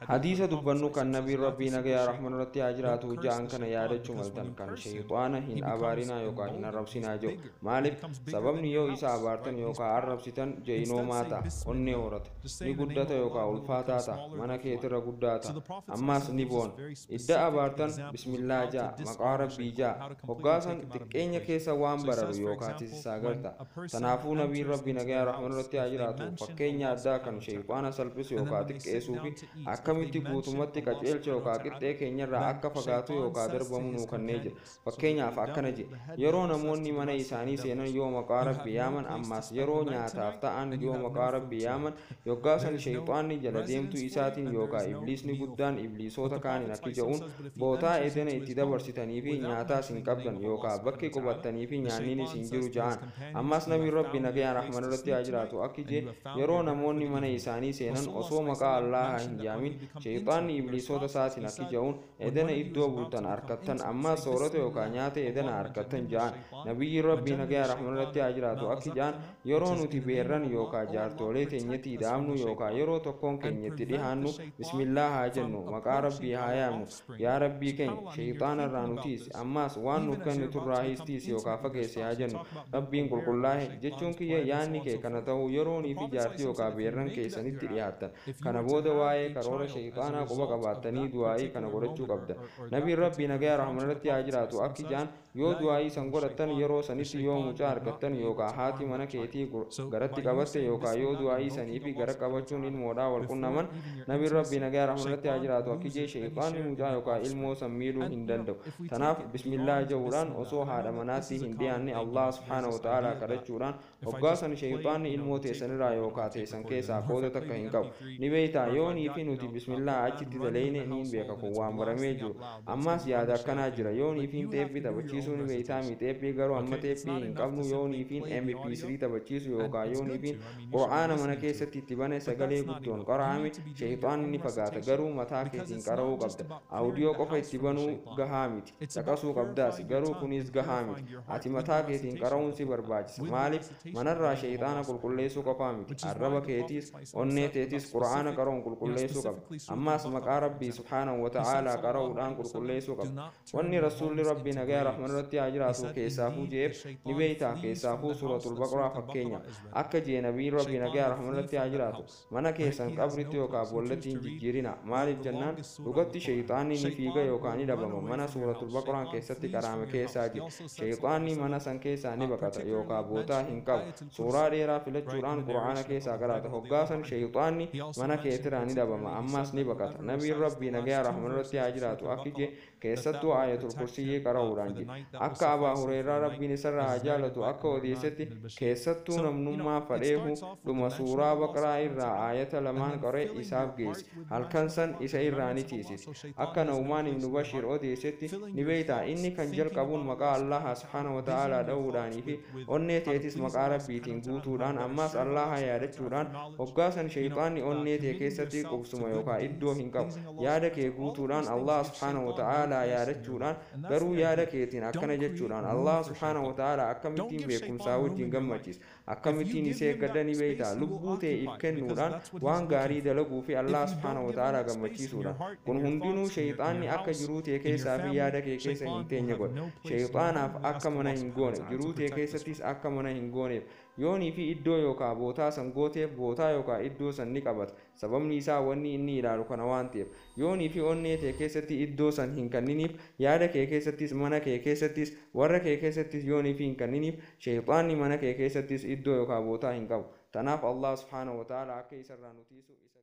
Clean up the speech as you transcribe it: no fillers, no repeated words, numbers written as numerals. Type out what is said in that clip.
Hadiisa dubbannu kan nabiin Rabbii nagayaa rahman irratti haa jiraatu ja'an kana yaadachuu maltan kan shayxaana hin abaarinaa yookaan hin arrabsinaa jedhu. Maaliif? Sababni yoo isa abaartan yookaan arrabsitan ja'inoomaa ta'a, onnee horata, ni guddata yookaan ulfaataa ta'a, mana keetirra guddaa ta'a, ammaas ni boona. Idda abaartan bismillaa ja'a, maqaa Rabbii ja'a, hoggaasan xiqqeenya keessa waan bararu yookaan tisisaa garta. Tanaafuu nabiin Rabbii nagayaa rahman irratti haa jiraatu fakkeenya addaa kan shayxaana salphisu yookaan xiqqeessuu fi akkamitti guutumatti qajeelcha yookaan qixxee keenyarraa akka fagaatu yookaan darbamu nuu kennee jira. Fakkeenyaaf akkana jedhe: yeroo namoonni mana isaanii seenan yoo maqaa Rabbii yaaman, ammas yeroo nyaataaf ta'an yoo maqaa Rabbii yaaman, yoggaasan shayxaanni jala deemtuu isaatiin yookaan ibliisni guddaan ibliisota kaaniin akki jedhuun bootaa edena itti dabarsitanii fi nyaataas hin qabdan yookaan bakki qubattanii fi nyaanninis hin jiru ja'an. Ammas nabiin Rabbii nagayaan rahman irratti haa jiraatu akki jedhe: yeroo namoonni mana isaanii seenan osoo maqaa Allaahaa hin yaamin shayxaanni ibliisota isaatiin akki jedhuun edena iddoo bultan harkattan, ammas soorata yookaan nyaata edena harkattan ja'an. Nabiyyi Rabbii nagaya rahman irratti haa jiraatu akki ja'an: yeroo nuti beerran yookaan jaartolee teenyetti ida'amnu yookaan yeroo tokkoon keenyatti dhihaannu bismillaa haa jennu, maqaa Rabbii haa yaamnu, yaa Rabbii keenya shayxaana irraa nu tiisi, ammas waan nuuf kenniturraa tiisi yookaan fageesse haa jennu. Rabbiin qulqullaa'e jechuun kiyya yaanni kee kana ta'uu yeroonii fi jaartii yookaan beerran keessanitti dhiyaattan. Kana booda waa'ee karoora shayxaanaa quba qabaattanii du'aa'ii kana godhachuu qabda. Nabiin Rabbii nagaya rahman irratti haa jiraatu akki ja'an: yoo du'aa'ii san godhattan yeroo sanitti yoo mucaa argattan yookaan haati mana keetii garatti qabatte yookaan yoo du'aa'ii sanii fi gara qabachuun ilmoodhaa wal qunnaman, nabiin Rabbii nagaya rahman irratti haa jiraatu akki jee shayxaanni mucaa yookaan ilmoo san miidhuu hin danda'u. Tanaaf bismillaa jedhuudhaan osoo haadha manaatti hin dhiyaanne Allah subhaanahu wa ta'aalaa kadhachuudhaan hoggaasan shayxaanni ilmoo teessanirraa yookaan teessan keessaa qooda takka hin qabu. Ni beektaa yoonii fi nuti bismillaa achitti daleyne niin beeka, kun waan baramee jiru. Ammas yaada akkanaa jira: yoonii fi teeppii taphachiisuu ni beektaa mi teeppii, garuu amma teeppii hin qabnu, yoonii fi MP3 taphachiisu yookaan yoonii fi qura'aana mana keessatti itti bane sagalee guddoon qara'ame shayxaanni ni fagaata. Garuu mataa keetiin qara'uu qabda. Audio qofa itti banuu gahaa miti, caqasuu qabdaas, garuu kunis gahaa miti. Ati mataa keetiin qara'uun si barbaachisa. Maaliif? Manarraa shayxaana qulqulleessuu qofaa miti, arraba keetiis onnee teetis qura'aana qara'uun qulqulleessuu qabda. Ammas maqaa Rabbii subhaanahu wa ta'aalaa qara'uudhaan qulqulleessuu qabda. Wanni rasuulli Rabbii nagaya rahman irratti haa jiraatu keessaafuu je'eef ni beeytaa? Keessaafuu suuratul Baqraa. Fakkeenya akka jee nabiin Rabbii nagaya rahman irratti haa jiraatu: mana keessan qabritti yookaan boollatti hin jijjiirina. Maaliif jennaan dhugatti shayxaanni ni fiiga yookaan ni dhabama mana suuratul Baqraan keessatti qara'ame keessaa jira. Shayxaanni mana san keessaa ni baqata yookaan bootaa hin qabu. Suuraa dheeraa filachuudhaan qura'aana keessaa qaraata, hoggaasan shayxaanni mana keetiraa ni dhabama, ammas ni baqata. Nabiin Rabbii nagaya rahman irratti haa jiraatu akki jee keessattuu aayatul kursiyyii qara'uudhaan jedhe. Akka Abaa Hureeraa Rabbiin isarraa haa jaalatu akka odeessetti, keessattuu namnummaa fadheehu dhuma suuraa Baqraa irraa aayata lamaan qare isaaf geesse, halkan san isa irraa ni tiisise. Akka Naumaan ibnu Bashiir odeessetti, ni beeytaa inni kan jalqabuun maqaa Allaha subhaanahu wa ta'aalaa dha'uudhaanii fi onnee teetis maqaa Rabbiitiin guutuudhaan, ammas Allaha yaadachuudhaan, hoggaasan shayxaanni onnee tee keessatti qubsuma yookaan iddoo hin qabu. Yaada kee guutuudhaan Allah subhaanahu wa ta'aalaa yaadachuudhaan, garuu yaada keetiin akkana jechuudhaan: Allah subhaanahu wa ta'aalaa akkamittiin beekumsaa wajjin gammachiisa, akkamittiin isee eeggadha, ni beeytaa? Lubbuu tee if kennuudhaan waan gaarii dalaguu fi Allah subhaanahu wa ta'aalaa gammachiisuudhaan. Kun hundinuu shayxaanni akka jiruu tee keessaa fi yaada kee keessa hin teenye godha. Shayxaanaaf akka mana hin goone, jiruu tee keessattis akka mana hin gooneef. Yoonii fi iddoo yookaan bootaa san gooteef, bootaa yookaan iddoo san ni qabata. Sababni isaa wanni inni ilaalu kana waan ta'eef. Yoonii fi onnee tee keessatti iddoo san hin kenniniif, yaada kee keessattis, mana kee keessattis, warra kee keessattis yoonii fi hin kenniniif, shayxaanni mana kee keessattis iddoo yookaan bootaa hin qabu. Tanaaf Allah subhaanahu wa ta'ala akka isarraa nu tiisu isa